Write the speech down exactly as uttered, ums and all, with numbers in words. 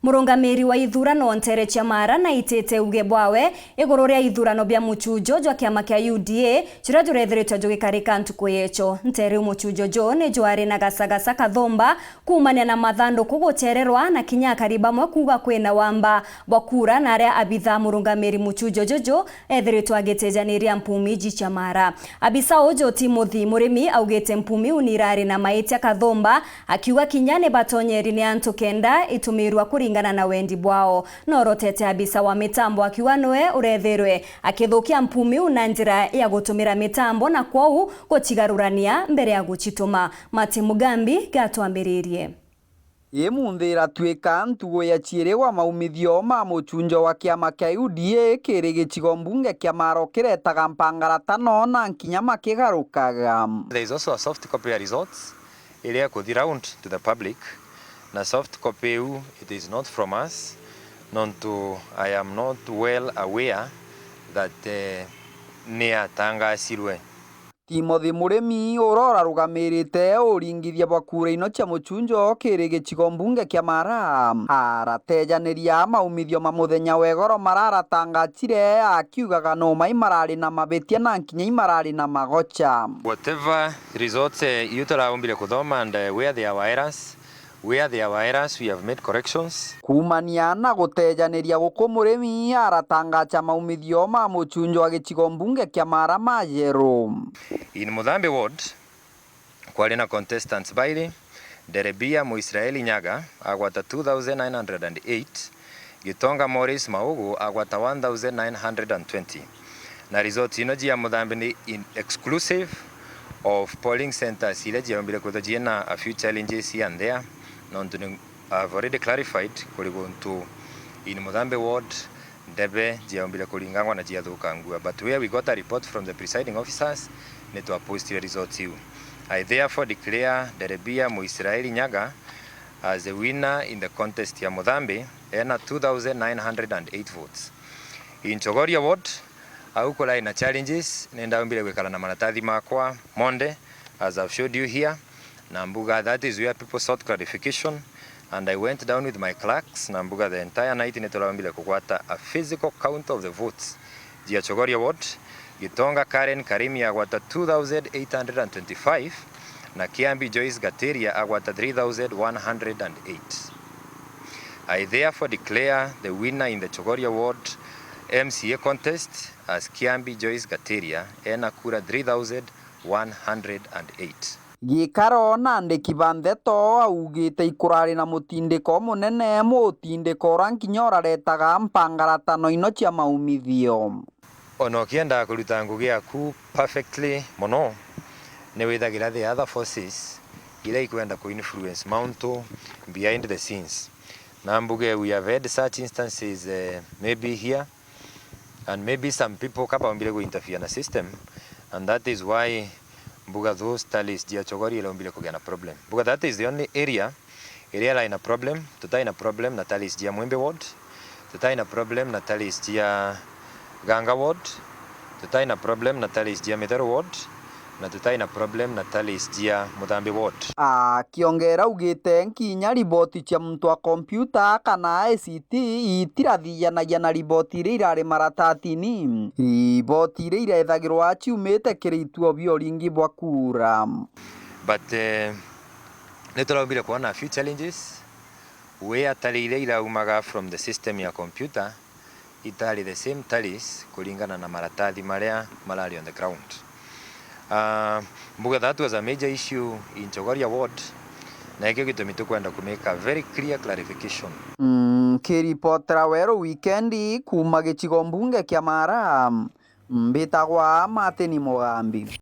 Murungamiri wa ithurano ntere cia Mara naitite uge bwawe iguru ria ithurano bia muchujo jwa kiama kia U D A juria jurethiritwe jugikarika ntuku yecho. Ntere u muchujo jo ni jwari na gasagasa kathumba kuumania na mathanduku guchererwa na kinya akari bamwe kuuga kwina wamba bwa kura na aria abitha murungamiri muchujo juju ethiritwe agitejaniria mpumi iji cia Mara. Abisa uju Timothy Murimi augite mpumi u nirari na maitia kathumba, akiuga kinya ni batonyeri ni antu kenda itumirwa kuringana na wendi bwao. Norotete abisa wa mitambo akiuga niwe urethirwe akithukia mpumi u na njira ya gutumira mitambo na kwou gucigarurania mbere ya gucituma. Martin Mugambi gatwambiririe. Imunthi iratuika ntugu ya ciiri gwa maumithio ma muchunjo wa kiama kia U D A kiri gicigo mbunge kia Mara kiretaga mpangaratano na nkinya makigarukaga. There is also a soft copy ya results iria ikuthi round to the public, na soft copy iu, it is not from us, nontu I am not well aware that, eh, ni atangasirwe. Timothy Murimi, uria urarugamirite uringithia bwa kura ino cia muchunjo kiri gicigo mbunge kia Mara, aratejaniria maumithio ma muthenya wa igoro maria aratangatire, akiugaga no mai marari na mabitia na nkinya imarari na magocha. Whatever results, eh, iu turaumbire kuthoma and, eh, where there were errors, where there were errors, we have made corrections. Kuumania na gutejaniria guku Murimi aratangacha maumithio ma muchunjo wa gicigo mbunge kia Mara Majeru. In Muthambi ward, kwari na contestants bairi, Derebia Muisraeli Nyaga agwata two thousand nine hundred and eight, Gitonga Morris Maugu agwata one thousand nine hundred and twenty. Na results ino cia Muthambi ni in exclusive of polling centres iria ciaumbire kwithwa ciina a few challenges here and there, nontu ni, I've already clarified kuri guntu in Muthambi ward ndebe ciaumbire kuringangwa na ciathukangua, but where we got a report from the presiding officers, ni twapostire results iu. I therefore declare Derebia Muisraeli Nyaga as the winner in the contest ya Muthambi ena two thousand nine hundred and eight votes. In Chogoria ward, au kurai na challenges, ni ndaumbire gwikara na maratathi makwa monde, as I've showed you here, na mbuga that is where people sought clarification, and I went down with my clerks, na mbuga the entire night ni turaumbire kugwata a physical count of the votes cia Chogoria ward. Gitonga Karen Karimi agwata two thousand eight hundred and twenty-five, na Kiambi Joyce Gatiria agwata three thousand one hundred and eight. I therefore declare the winner in the Chogoria ward M C A contest as Kiambi Joyce Gatiria ena kura three thousand one hundred and eight. Gikaro na andiki ba ndeto augite ikurari na mutindiko munene mutindiko ura nkinya uraretaga mpangaratano ino cia maumithio. Ona ukienda kuruta ngugi yaku perfectly mono, ni withagira the other forces iria ikwenda ku influence mauntu behind the scenes. Na mbuge we have had such instances, eh, maybe here, and maybe some people ka baumbire ku interfere na system, and that is why mbuga those tallies cia Chogoria iraumbire kugia na problem. Mbuga that is the only area iria iraina problem. Tutaina problem na tallies cia Mwimbi ward, tutaina problem na tallies cia Ganga ward, tutaina problem na tallies cia Mithero ward, na tutaina problem na tallies cia Muthambi ward. Akiongera augite nkinya riboti cia muntu wa kompyuta kana I C T itirathithanagia na riboti iria irari maratatini. Riboti iria irethagirwa ciumite kiri ituo bia uringi bwa kura. But, eh, ni turaumbire kwona a few challenges where tally iria iraumaga from the system ya computer itari the same tallies kuringana na maratathi maria marari on the ground. Ah, mbuga that was a major issue in Chogoria ward, na ikio gitumi tukwenda ku make a very clear clarification. Mm, kiripotera Weru Wikendi kuuma gicigo mbunge kia Mara, mbitagwa Martin Mugambi.